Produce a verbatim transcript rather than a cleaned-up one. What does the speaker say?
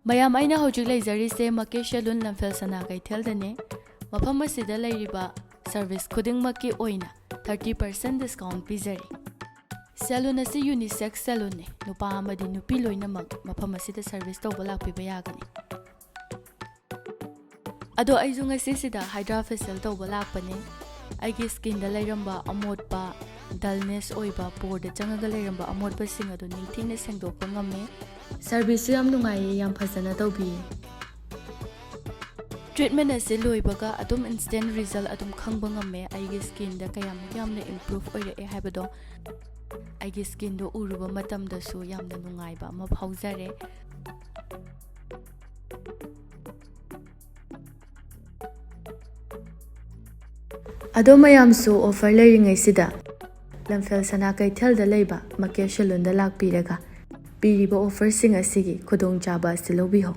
ꯃꯌꯥꯝ, ꯑꯩꯅ ꯍꯧꯖꯤꯛ ꯂꯩꯖꯔꯤꯁꯦ ꯃꯀꯦ ꯁꯦꯂꯨꯟ, ꯂꯝꯐꯦꯜ ꯁꯅꯥ ꯀꯩꯊꯦꯜꯗꯅꯦ꯫ ꯃꯐꯝ ꯑꯁꯤꯗ ꯂꯩꯔꯤꯕ ꯁꯔꯚꯤꯁ ꯈꯨꯗꯤꯡꯃꯛꯀꯤ ꯑꯣꯏꯅ ꯊꯥꯔꯇꯤ ꯄꯥꯔꯁꯦꯟ ꯗꯤꯁꯀꯥꯎꯟ ꯄꯤꯖꯔꯤ꯫ ꯁꯦꯂꯨꯟ ꯑꯁꯤ ꯌꯨꯅꯤꯁꯦꯛꯁ ꯁꯦꯂꯨꯟꯅꯤ꯫ ꯅꯨꯄꯥ ꯑꯃꯗꯤ ꯅꯨꯄꯤ ꯂꯣꯏꯅꯃꯛ ꯃꯐꯝ ꯑꯁꯤꯗ ꯁꯔꯚꯤꯁ ꯇꯧꯕ ꯂꯥꯛꯄꯤꯕ ꯌꯥꯒꯅꯤ꯫ ꯑꯗꯣ ꯑꯩꯁꯨ ꯉꯁꯤꯁꯤꯗ ꯍꯥꯏꯗ꯭ꯔꯥ ꯐꯦꯁꯤꯌꯦꯜ ꯇꯧꯕ ꯂꯥꯛꯄꯅꯦ꯫ ꯑꯩꯒꯤ ꯁ꯭ꯀꯤꯟꯗ ꯂꯩꯔꯝꯕ ꯑꯃꯣꯠꯄ, ꯗꯜꯅꯦꯁ ꯑꯣꯏꯕ, ꯄꯣꯔꯗ ꯆꯪꯉꯒ ꯂꯩꯔꯝꯕ ꯑꯃꯣꯠꯄꯁꯤꯡ ꯑꯗꯨ ꯅꯤꯡꯊꯤꯅ ꯁꯦꯡꯗꯣꯛꯄ ꯉꯝꯃꯦ꯫ ꯁꯔꯚꯤꯁꯁꯨ ꯌꯥꯝ ꯅꯨꯡꯉꯥꯏꯌꯦ, ꯌꯥꯝ ꯐꯖꯅ ꯇꯧꯕꯤꯌꯦ꯫ ꯇ꯭ꯔꯤꯠꯃꯦꯟ ꯑꯁꯤ ꯂꯣꯏꯕꯒ ꯑꯗꯨꯝ ꯏꯟꯁꯇꯦꯟ ꯔꯤꯖꯜ ꯑꯗꯨꯝ ꯈꯪꯕ ꯉꯝꯃꯦ꯫ ꯑꯩꯒꯤ ꯁ꯭ꯀꯤꯟꯗ ꯀꯌꯥꯃꯨꯛ ꯌꯥꯝꯅ ꯏꯝꯄ꯭ꯔꯨꯚ ꯑꯣꯏꯔꯛꯑꯦ ꯍꯥꯏꯕꯗꯣ ꯑꯩꯒꯤ ꯁ꯭ꯀꯤꯟꯗꯣ ꯎꯔꯨꯕ ꯃꯇꯝꯗꯁꯨ ꯌꯥꯝꯅ ꯅꯨꯡꯉꯥꯏꯕ ꯑꯃ ꯐꯥꯎꯖꯔꯦ꯫ ꯑꯗꯣ ꯃꯌꯥꯝꯁꯨ ꯑꯣꯐꯔ ꯂꯩꯔꯤꯉꯩꯁꯤꯗ ꯂꯝꯐꯦꯜ ꯁꯅꯥ ꯀꯩꯊꯦꯜꯗ ꯂꯩꯕ ꯃꯀꯦ ꯁꯦꯂꯨꯟꯗ ꯂꯥꯛꯄꯤꯔꯒ ꯄꯤꯔꯤꯕ ꯑꯣꯐꯔꯁꯤꯡ ꯑꯁꯤꯒꯤ ꯈꯨꯗꯣꯡꯆꯥꯕ ꯑꯁꯤ ꯂꯧꯕꯤꯍꯧ꯫